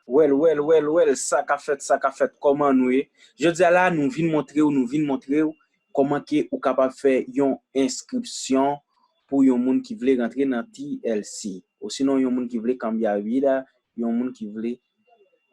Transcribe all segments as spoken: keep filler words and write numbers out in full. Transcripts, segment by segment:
Well, well, well, well, sa k ap fèt, sa k ap fèt, kòman nou ye? Jodi a la, nou vin montre w, nou vin montre w kòman ke ou kapab fè yon enskripsyon pou yon moun ki vle rantre nan T L C. Osinon, yon moun ki vle cambia vida, yon moun ki vle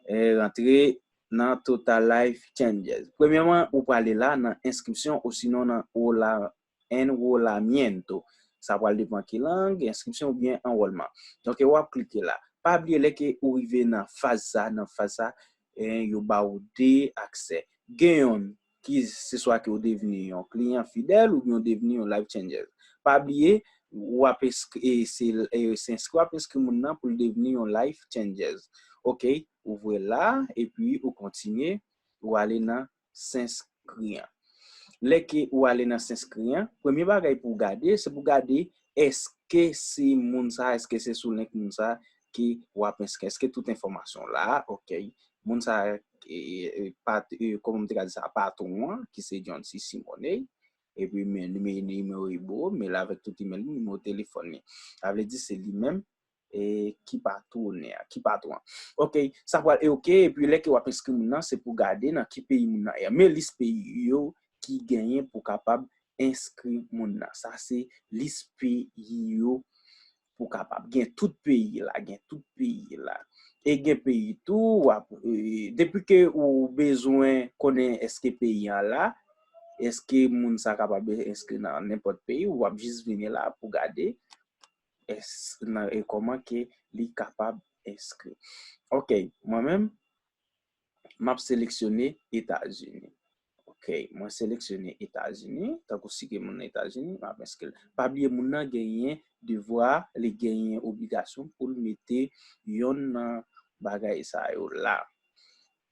eh, rantre nan Total Life Changes. Premyèman, ou prale la nan enskripsyon osinon nan enrolamiento. Sa pral depan ki lang, enskripsyon oubyen anwòlman. Donk, w ap klike la. Pa bliye, lè ke ou rive nan faz sa, nan faz sa, eh, yo ba ou de aksè. Gen yonn ki se swa ke w devni yon kliyan fidèl oubyen w devni yon life changer. Pa bliye, w ap enskri, e se, e se enskri w ap enskri moun nan pou l devni yon life changer. Ok, ouvre la, epi ou kontinye, ou ale nan s'enskri an. Lè ke ou ale nan s'enskri an, premye bagay pou w gade, se pou w gade èske se moun sa, èske se sou link moun sa ke w ap enskri, èske tout enfòmasyon la, ok, moun sa, e, e, pat, e, kòman m te ka di sa, patwon an, ki se John C. Simone, epi men, men nimewo imel, men l avèk tout imel li, nimewo telefòn li. Sa vle di se li menm, e, ki patwone a, ki patwon an. Ok, sa pral e ok, epi lè ke w ap enskri moun nan, se pou gade nan ki peyi moun nan ye. Men lis peyi yo ki genyen pou kapab enskri moun nan. Sa se lis peyi yo pou kapab. Gen tout peyi la, gen tout peyi la. E gen peyi tou, w ap, e, depi ke ou bezwen konnen èske peyi an la, èske moun sa kapab enskri nan nenpòt peyi, w ap jis vini la pou gade èske, nan, e kòman ke li kapab enskri. Ok, mwen menm, m ap seleksyone Etazini. Ok, mwen seleksyone Etazini, tankou si gen moun nan Etazini, m ap enskri l. Pa bliye, moun nan genyen devwa, li genyen obligasyon pou l mete yonn nan bagay sa yo la.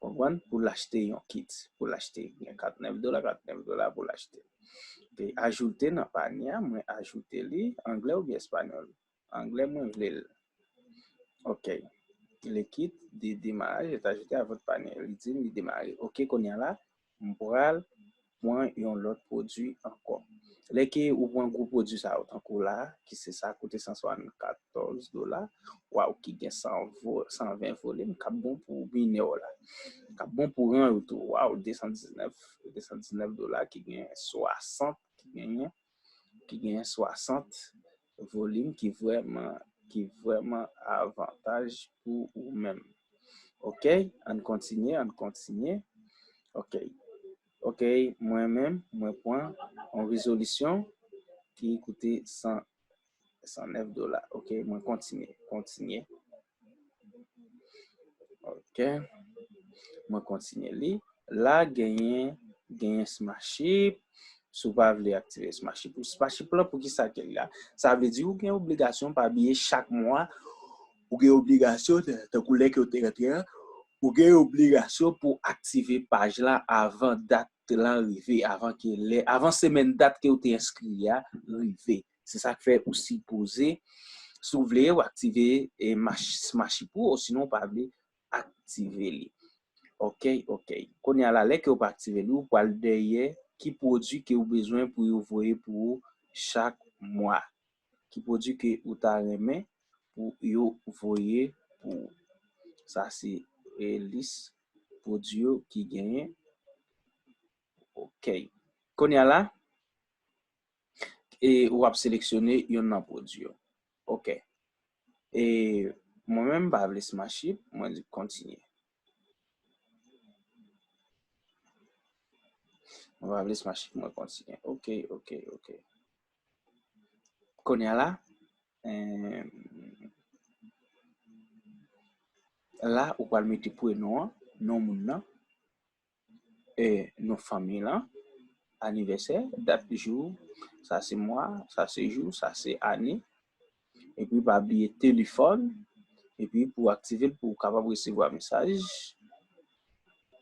Konprann? Pou l achte yon kit. Pou l achte, gen katnèf dola, katnèf dola pou l achte. Ok, ajoute nan panye a, mwen ajoute li, anglè oubyen espanyòl? Anglè, mwen vle l. Ok. Le kit de démarrage est ajouté à votre panier. Li di m li demare. Ok, kounye a la, m pral pran yon lòt pwodui ankò. Lè ke ou pran gwo pwodui sa yo, tankou la, ki se sa koute san swasannkatòz dola, waw, ki gen san vo-, san ven volim, k ap bon pou minè w la. K ap bon pou ran yo tou, waw, de san diznèf, de san diznèf dola ki gen swasant, ki genyen, ki gen swasant volim ki vrèman, ki vrèman avantaj pou ou menm. Ok, ann kontinye, ann kontinye. Ok. Ok, mwen menm, mwen pran yon rezolisyon ki koute san, san nèf dola. Ok, mwen kontinye, kontinye. Ok, mwen kontinye li. La, genyen, genyen Smaship. Si w pa vle aktive Smaship, ou Smaship lan, pou ki sa ke li la? Sa vle di ou gen obligasyon, pa bliye chak mwa, ou gen obligasyon, tankou lè ke w te rantre an, ou gen obligasyon pou aktive paj la avan dat lan rive, avan ke lè, avan semèn dat ke w te enskri a rive. Se sa k fè ou sipoze, si w vle, w aktive, e, Smash-, Smaship ou, osinon w pa vle, aktive li. Ok, ok. Kounye a la, lè ke w pa aktive li, ou pral dèyè ki pwodui ke w bezwen pou yo voye pou ou chak mwa. Ki pwodui ke ou ta renmen pou yo voye pou ou. Sa se, e, lis pwodui yo ki genyen. Ok. Kounye a la, e w ap seleksyone yonn nan pwodui yo. Ok. E mwen menm, m pa vle Smaship, mwen di kontinye. Mwen pa vle Smaship, mwen kontinye. Ok, ok, ok. Kounye a la, eh, la, ou pral mete prenon an, non moun nan, e non fanmi lan, anivèsè, dat, jou, sa se mwa, sa se jou, sa se ane. Epi pa bliye telefòn, epi pou aktive l, pou w kapab resevwa mesaj,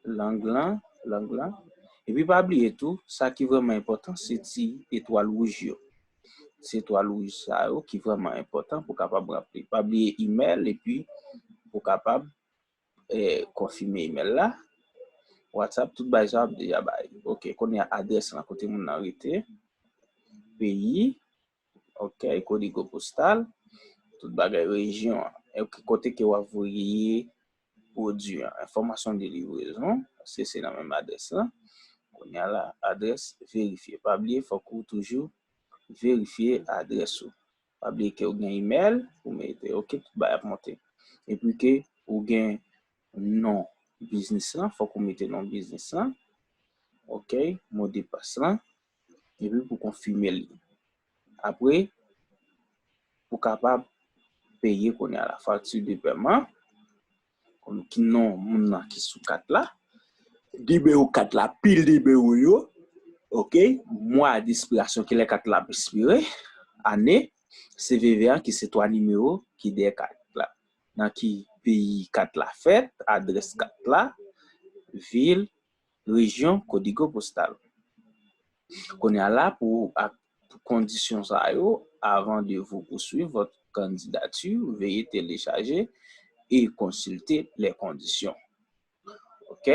lang lan, lang lan. Epi pa bliye tou, sa ki vrèman enpòtan, se ti etwal wouj yo. Ti etwal wouj sa yo ki vrèman enpòtan pou w kapab ranpli. Pa bliye imèl, epi pou w kapab eh, konfime imèl la. WhatsApp, tout bagay sa yo ap deja bay. Ok, kounye a adrès lan kote moun nan rete. Peyi, ok, kodigo postal, tout bagay rejyon an. Ok, kote ke w ap voye pwodui an, enfòmasyon de livrezon, paske se nan menm adrès lan. Kounye a la, adrès verifye. Pa bliye, fòk ou toujou verifye adrès ou. Pa bliye ke ou gen imèl, ou mete, ok, tout bagay ap monte. Epi ke ou gen non biznis lan, fòk ou mete non biznis lan. Ok, mo de pas lan. Epi pou konfime li. Apre, pou kapab peye kounye a la, facture de paiement, ki non moun nan ki sou kat la, nimewo kat la, pil nimewo yo, ok, mwa despirasyon, kilè kat la ap espire, ane, C V V an ki se twa nimewo ki dèyè kat la. Nan ki peyi kat la fèt, adrès kat la, vil, rejyon, kodigo postal. Kounye a la, pou ak pou kondisyon sa yo, avant de vous poursuivre votre candidature, veuillez télécharger et consulter les conditions. Ok?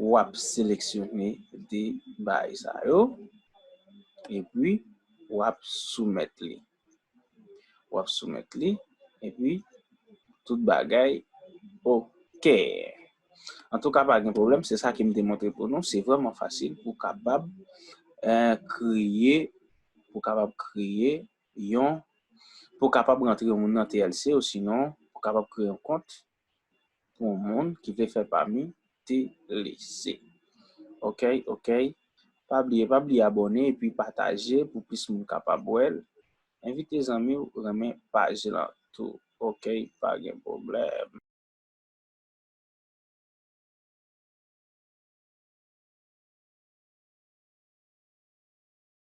W ap seleksyone de bagay sa yo, epi w ap soumèt li. W ap soumèt li, epi tout bagay ok. Antouka, pa gen pwoblèm, se sa ke m te montre pou nou. Se vrèman fasil pou kapab eh, kreye, pou kapab kreye yon, pou kapab rantre yon moun nan T L C, osinon pou kapab kreye yon kont pou yon moun ki vle fè pami T L C. Ok, ok. Pa bliye, pa bliye abòne epi pataje pou plis moun kapab wè l. Envite zanmi w renmen paj lan tou. Ok, pa gen pwoblèm.